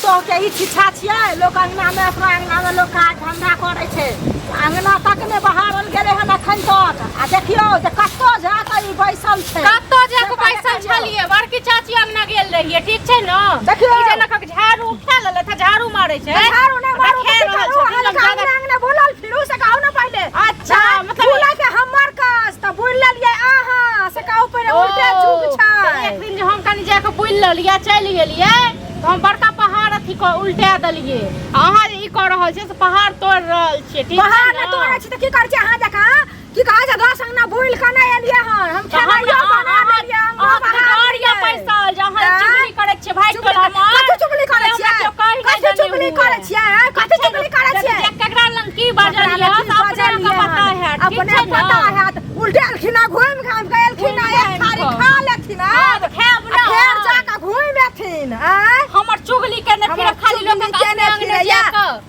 पुतोह के ई छिछा छियै। लोक अंगना में, अपना अंगना में लोक काज धंधा करै छै, अंगना तक ने बहारल गेलै हन अखन तक। आ देखियौ जे कतौ जा कऽ ई बैसल छै। कतौ जा कऽ से बैसल देखियौ। छलियै, बड़की चाची अंगना गेल रहियै, ठीक छै ने? देखियौ। ई जेना कऽ झाड़ू उठा लेलथि, झाड़ू मारै छै। झाड़ू नहि मारू देखे तऽ की रहल करू? छथिन, अहाँ हम अंगना ज्यादा- अंगना बोलल फिरू से कहू ने पहिले। अच्छा, आँय, मतलब बुलै के हमर काज तऽ बुलि लेलियै अहाँ से कहू पहिले, उल्टे जुग ओ, छै। तऽ एक दिन जे हम कनि जाके बुलि लेलियै, चलि गेलियै, तऽ हम बड़का पहाड़ अथी कऽ उल्टा देलियै। आ अहाँ जे ई कऽ रहल छियै से पहाड़ तोड़ि रहल छियै, ठीक छै पहाड़ ने? नहि तोड़ै छी तऽ की करै छी अहाँ जकाँ? की कहै छै, 10 अंगना बुलि कऽ नहि एलियै हन हम, तऽ हमरा खेनाइयो बना देलियै, अंगनो अहाँके बहा डर यऽ देलियै। पैसल जे अहाँ आँय? चुगली करै छियै भाइ चुगली टोला मे। कथी चुगली करै से छियै? हमरा केओ कहि नहि कथी देने चुगली हुए। करै छियै? आँय? कथी ठीक छै चुगली ने? करै छियै? जे केकरा लग की बाजल ककरा यऽ लग की तऽ अपने बाजल अहाँके यऽ? पता हैत, ठीक अपने छै ने? पता हैत। उल्टे एलखिन आ घुमि घामि कऽ एलखिन आ घुमि एक थारी घामि कऽ। खा लेथिन हँ, आब। तऽ खायब आ ने। फेर जा कऽ घुमि एथिन। आँय? हमर चुगली केने हमर फिर खाली लोक चुगली केने फिरैया।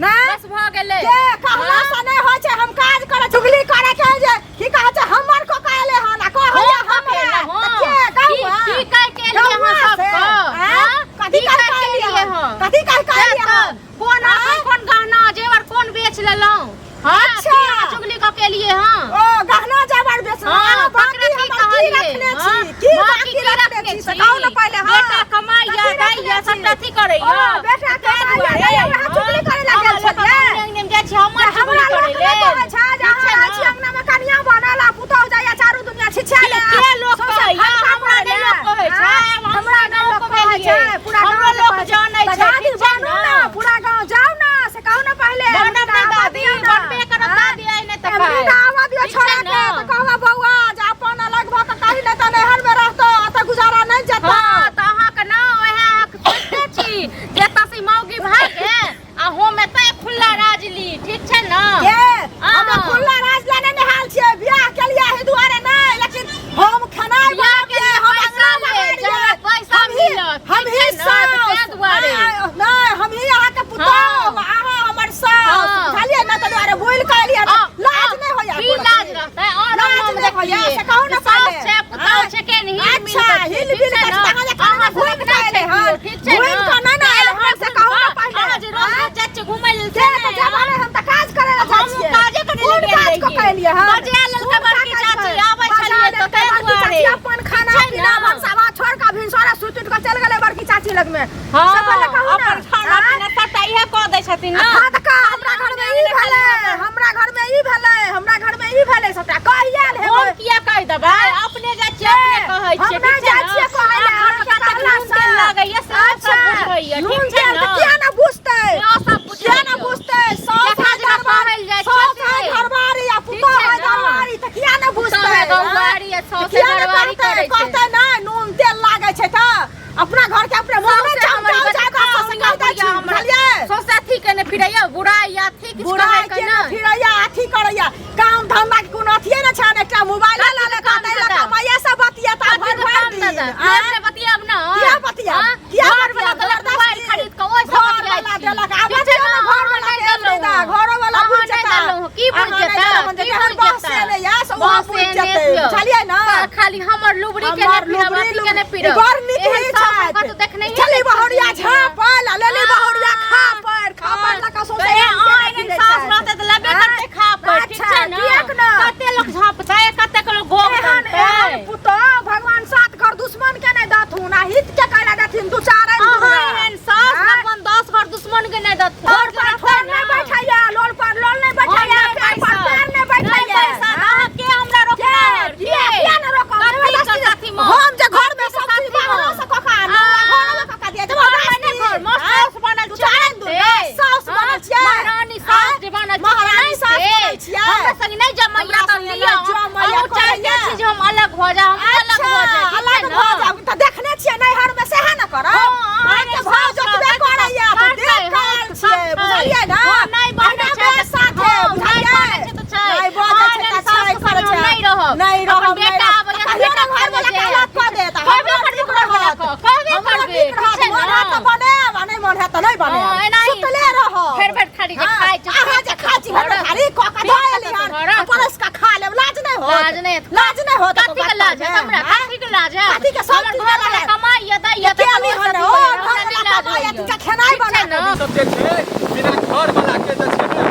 ने? बस भऽ गेलै। के कहला हँ? से नहि होइ छै, हम काज करै चुगली करै के जे की कहै छै, हमर को कहले हन आ कहै हम हमरा ककेलहुँ? तऽ के गौआ? की की कहि के एलियै गौआ अहाँ से? सबके? आँय? हँ? कथी की कहि कहि के के एलियै एलियै हन? हँ? कथी कहि के से एलियै तऽ हन? कोन आँय? अखन कोन गहना जेवर कोन बेच लेलहुँ? हँ? अच्छा। की अहाँ चुगली कऽ के एलियै हँ? ओ गहना जेवर बेचलहुँ, हँ, अहाँ बाकी ककरा की हमर की कहलियै? रखने हँ? छी? की बाकी बाकी की रखने रखने छी से छी? कहू ने पहिले। हँ। बेटा कमाइया, कथी रखने दैया, छी? सबटा अथी करैया। ओ बेटा ताहि कमाइया दुआरे, दैया, अहाँ हँ? चुगली करै लए गेल अहाँ लोकक छलियै? अंगने अंगने मे जाइ छी, हमर तऽ चुगली हमरा करै लोक नहि लेल। कहै छै जे ठीक अहाँ छै रहै ने? छी अंगना मे कनिया बनल आ पुतहु जाइया चारू दुनिया छिछिया के ले के लोक सौंसे कहैया? फटका हमरा नहि पड़ै लोक कहै छै। आँय? आब हम हमरा नहि गाँव लोक के कहै भेलियै। छै, पूरा हमरो गाँव लोक कहै छै। जानै तऽ छै, दादी ठीक छै बनू ने? ने, पूरा गाँव जाउ ने से कहू ने पहिले। बनब नहि आबऽ दादी, दियौ ने। बनबे करब आँय? दादी, आइ नहि तऽ एमरी काल्हि। तऽ आबऽ दियौ ठीक छै छोड़ा के ने? तऽ कहबै बौआ जे अपन अलग भऽ कऽ कही नहि तऽ नैहर मे रहतौ, एतऽ गुजारा नहि जेतौ। हँ, तऽ अहाँके ने ओएह अहाँके सोचिते छी जे एतऽ से ई मौगी भागे आ हम एतऽ खुल्ला राज ली, ठीक छै ने? के हम हँ। खुल्ला राज लेने नहाल छियै बियाह के लिए एहि दुआरे नहि, लेकिन हम खेनाइ बियाह के बनबियै, लिए हम पैसा अंगना ले, बहारियै, जहाँ पैसा हम ही मिलत, हम ठीक ही छै ने? तऽ सास ताहि दुआरे। नहि, हम ही अहाँके पुतोह, हँ। अहाँ हमर सास, हँ। बुझलियै ने? ताहि दुआरे बोलि कऽ एलियै। लाज नहि होइया? की लाज रहतै? और लाज हम नहि होइया देखलियै से कहू ने जे सास पहिले। छै, पुतहु छै, के हिल मिल अच्छा कऽ छै, हिल ठीक मिल छै कऽ ने? तऽ अहाँ जे खाना अहाँ घुमि सब कऽ एलै नहि हन, छै, ठीक छै घुमि ने? कऽ नहि ने एलै हन से कहू ने पहिले। अहाँ जे रोज रोज जाइ छियै घुमय लेल के से तऽ नहि, जब हँ? हम तऽ काज करै लए जाइ हमहूँ छियै। काजे करै लए कोन गेल काज कऽ रहियै। के एलियै हन? बजा लेलकै कोन बड़की काज चाची, कऽ? आबै बजा छलियै तऽ लेलकै ताहि बड़की दुआरे। चाची, अपन खाना ठीक छै पीना ने? भनसा भात छोड़ि कऽ भिनसरे सुति उठि कऽ चलि गेलै बड़की चाची लगमे। हँ, से पहिले कहू ने। अपन खाना आँय? पीना सबटा इएह कऽ दै छथिन ने। खा तऽ कह, हमरा घरमे ई भेलै, हमरा घरमे ई भेलै, हमरा घरमे ई भेलै, सबटा कहि आयल हम हेबै। किया कहि देबै? अपने जाइ छियै, अपने कहै हम छियै, नहि ठीक छै जाइ ने? छियै कहै लए, अहाँ घरमे अहाँके कतेक कहला नून तेल से। लगैया से सब अच्छा, बुझैया, नून ठीक छै तेल ने? तऽ किया ने बुझतै? सेहो सब किया ने बुझैया। बुझतै? साउस जकरा है जेना दरबारी, कहल जाइ छै साउस से। है घरवारी आ ठीक पुतोह छै है ने? दरबारी, तऽ किया ने पुतोह बुझतै? है आँय? गौवारी आ साउस किया ने घरवारी कहतै? करै छै। कहतै नहि नून तेल लागै छै तऽ अपना घर के अपने मुँह सौंसे मे हमर चमकाउ बच्चा जादा से खाओ कहि दै छी, बुढ़िया हमर। बुझलियै? सौंसे अथी केने फिरैया, बुराइ या अथी किछु बुराइ कहै के के नहि। फिरैया अथी करैया, काम धंधा के कोनो अथिये ने छै, एकटा मोबाइल कथी ला के लेता काम ताहि लऽ धंधा? कमाइया से बतियेता कथी भरि के भरि काम दिन। धंधा? आँय? प्यार से बतियाब ने? किया बतियाब? हाँ? किया घर वाला बतियाब? देलक मोबाइल जबरदस्ती। खरीद कऽ, ओहि से घर बतियाइ वाला छी। देलक, आब ठीक छै बतियौ ने? ने, घर वाला अहाँ के नहि एमरी दा, देलहुँ। घरो वाला अहाँ बुझि नहि जेता। देलहुँ। की बुझि अहाँ नहि जेता? देलहुँ, की जेहन बुझि बहसे जेता? नहि यऽ से ओहो बहसे बुझि नहि जेतै, दियौ। बुझलियै ने? खाली हमर लुबरी के हमर नहि फिरब, लुबरी अथी के नहि लुबरी फिरब। बड़ नीक एहन ही साफ छथि। कतौ देखनहिये चली नहि बहुरिया छियै। झाँपल आ लेली बहुरिया खा पर खा पर लऽ कऽ सौंसे तऽ एहन अहाँ केने एहन फिरै सास छथि। रहतै तऽ लेबे करतै खा पर, ठीक अच्छा, छै ने? किएक ने? कते लोक झाँपतै, कतेक लोक गोग एहन बनतै। एहन पुतोह भगवान सात घर दुश्मन के नहि देथुन आ हित के कैला देथिन दू चार आइन अहाँ दूरा। एहन सास आँय? अपन 10 घर दुश्मन के नहि देथुन। ठोर पर ठोर नहि बैठैया, लोल पर लोल नहि बैठैया, हम नहि पैर पर बैसब। पैर नहि नहि बैठैया। बैसब, अहाँ के हमरा के रोकनाहर? किया के? किया ने रोकब? कथी के जबरदस्ती साथी मे? हम जे घर में कथी के सब चीज साथी मे? बाहरो से कऽ कऽ आनू आ घरो में कऽ कऽ दिअ, घर में जबरदस्ती। नहि घर, मस्त आँय? साउस बनल दू छियै चारि आइन दूर, से। साउस हाँ? बनल छियै। महारानी साउस जे बनल छियै, महारानी से साउस नहि बनल से। छियै। हमरा संग नहि जमैया हमरा तऽ संगे लिअ। नहि जमैया, अहूँ चाहैते करैया। छी जे हम अलग भऽ जाउ, हम अलग भऽ अच्छा, जाय, ठीक अलग छै ने? भऽ जायब तऽ देखने छियै नैहर में सएह ने करब। हँ, अहाँ अहाँके एहन भाव साउस जतबे रहतै तऽ करैया तऽ करतै, देख कऽ हँ, आयल सब छियै, छै। बुझलियै ने? हँ, नहि बजै अहिना छै तऽ बेस साथे, हँ, नहि बुझलियै? बजै छै तऽ छै। नहि बजै अहाँ छै एहन तऽ साउस छै के करै संगे हम छै। नहि रहब। नहि अपन रहब, नहि बेटा रहब। आबैया तऽ कहियो बेटा ने घर संगे वाला जायब। के अलग कऽ देत। कहबे हमरा करबै नीक घर वाला रहत। के, कहबे हमरा करबै, नीक ठीक रहत। छै मोन ने? हैत तऽ बनायब आ नहि मोन हैत तऽ नहि बनायब। हँ, एनाही। सुतले रहब। भरि भरि थारी जे हँ, खाइ छै, अहाँ जे खाइ छी भरि भरि थारी कऽ कऽ धऽ एली हन। घरक। आ परसि कऽ खा लेब, लाज नहि होत? लाज नहि होत। लाज नहि होत कथी के लाज हैत हमरा? आँय? कथी के लाज हैत? कथी के सब हमर चीज घरवाला लाज? कमाइया दैया के तऽ अली हन कमाइ ओ हमरा घर नहि वाला लाज कमाइया होइया। तिनका खेनाइ ठीक छै बना ने? ने। सब जे छै बिना घर वाला के जे छै ने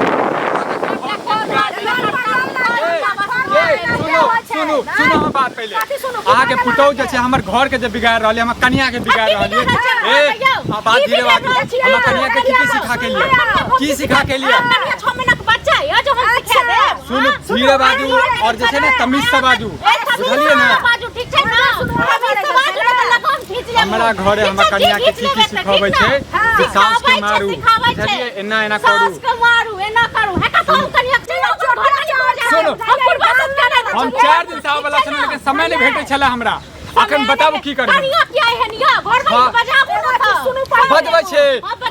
ये सुनू सुनू सुनू हम बात पहिले। अहाँके पुतहु जे छै हमर घर के जे बिगाड़ रहल है, हमर कनिया के बिगाड़ रहल है। ए आ बात धीरे बाजू। हमर कनिया के की की सिखा के लिए, की सिखा के लिए? कनिया 6 महीना के बच्चा है जो हम सिखा देब। सुनू धीरे बाजू और जे छै ने तमीज से बाजू, बुझलियै ने? बाजू ठीक छै ना? तमीज से बाजू ने तऽ लगाम खींच लेब। हमरा घरे हमर कनिया के की की सिखबै छै जे सास के मारू, बुझलियै? एना एना करू, सास के मारू, एना करू। हे कतौ कनिया के चलो घर में। सुनू हम पूर्वासन केने। हम 4 दिन से आबऽ वाला छलहुँ लेकिन समय नहि भेटै छलै हमरा। अखन बताबू की करबै? कनिया किया एहन यऽ? घर में बजाबू ने तऽ। बजबै छै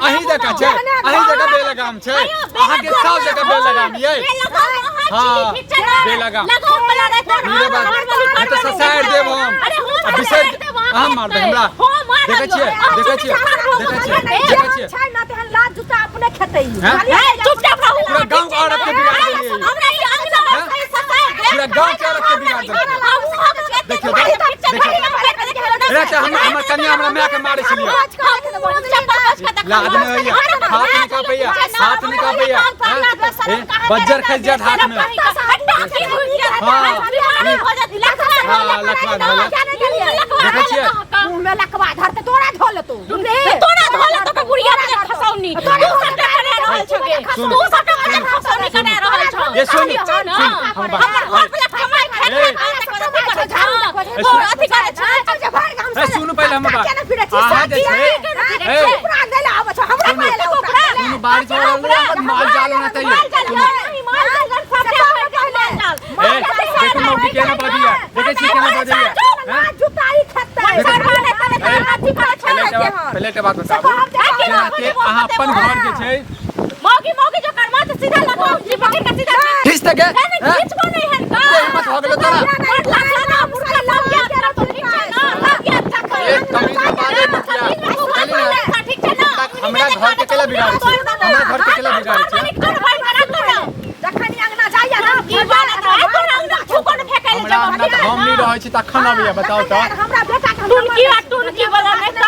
अहीं जकाँ छै, अहीं जकाँ बेलगाम छै अहाँके, सब जगह बेलगाम यै। हाँ, बेलगाम। धीरे बात नहि तऽ ससारि देब हम आ बिसरि। अहाँ मारबै हमरा? देखै छियै, देखै छियै, देखै छियै, देखै छियै। छै ना तेहन लात जूता अपने खेतै। हैं? चुपचाप रहू। पूरा गाँव के औरत के बिगाड़ देलियै। हमरा ई अंगना में ससारि देब। पूरा गाँव के औरत के बिगाड़ देलियै। देखियौ देखियौ, रे तऽ हमर कनिया हमरा माय के मारै छलियै। लाज नहि होइया? हाथ नहि काँपैया? हाथ नहि काँपैया? हैं? ए, बज्जर खसि जायत हाथ में। हाँ, लखवा धऽ लेत। देखै छियै? मुँह में लकवा धरते तोरा धो लेतो। तोरा धो लेतो के बुढ़िया के खसौनी तू सबटा करा रहल छौ गे। सुन। तू सबटा मजर खसौनी करा रहल छौ। ये सुन, हाँ सुन, ना। हम बात- हमर घर पे कमाई खाइ ए। खाइ अथी करै छै। ए, सुनू पहिले हमर बात। अहाँ जे छै, ए, सुनू, सुनू, बारिश हो रहल है, हमर माल जाल होना चाहिए। माल जाल सुनू। नहीं, माल जाल सबटा माल जाल। ए, देखू मौगी केना बजैया, देखै छियै केना बजैया, हैं? पहिले एकटा बात बताबू जेनाते अहाँ अपन घर जे छै मौगी मौगी जो कर्मा से सीधा लगाओ जी पकड़ के सीधा खींच तक नहीं नहीं खींचबो नहीं है का। एते हिम्मत हो गेलो तोरा? बड़ लाखा ना मुर्खा लग गया तेरा तो, ठीक छै ना? लग गया चक्कर। एक तमीज में बाजै बुचिया। ठीक चली ना। ठीक छै ना? हमरा घर के केला बिगाड़ै छै? हमरा घर के केला बिगाड़ै छै? जखन अंगना जाइया ना की बात है तोरा? अंगना छुको ने फेकै ले। हमरा अंगना तऽ हम नहि रहै छी तखन अबैया, बताउ तऽ। हमरा बेटा के टुनकी आ टुनकी वाला नहीं तन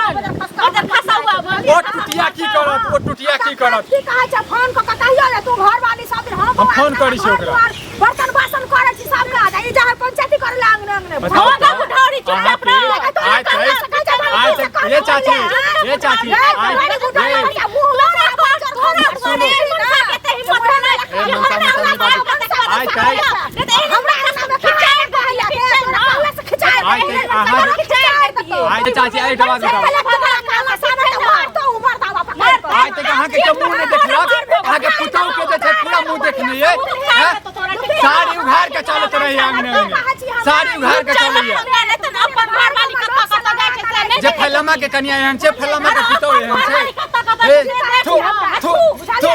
ओकर फंसा हुआ। ओ टुटिया की करत? ओ टुटिया की करत? की कहै छै, फोन कऽ के कहियो जे तू घर वाली सब दिन हम हम फोन करै छी ओकरा। बर्तन बासन करै छी सब काज, आ ई जाय पंचायती करै ला अंगने अंगने। बताउ हो तऽ। गा बुढ़ौरी, चुपचाप रह। अहाँके आइ तक, आइ तक, ये चाची, ये चाची, आइ ये सुनू। ए, मनसा मनसा नहीं बाजू। आइ तक, आइ तक अहाँ आइ तक चाची, आइ एकटा बात बताउ। आइ तक अहाँके के मुँह नहि देखलक, अहाँके पुतहु के जे छै पूरा मुँह देखने ये, हैं? साड़ी उघार के चलैत रहैया अंगने अंगने, साड़ी उघार के चलैया। जे फैलमा के कनिया एहन छै, फैलमा के पुतहु एहन छै। ए, थू थू थू।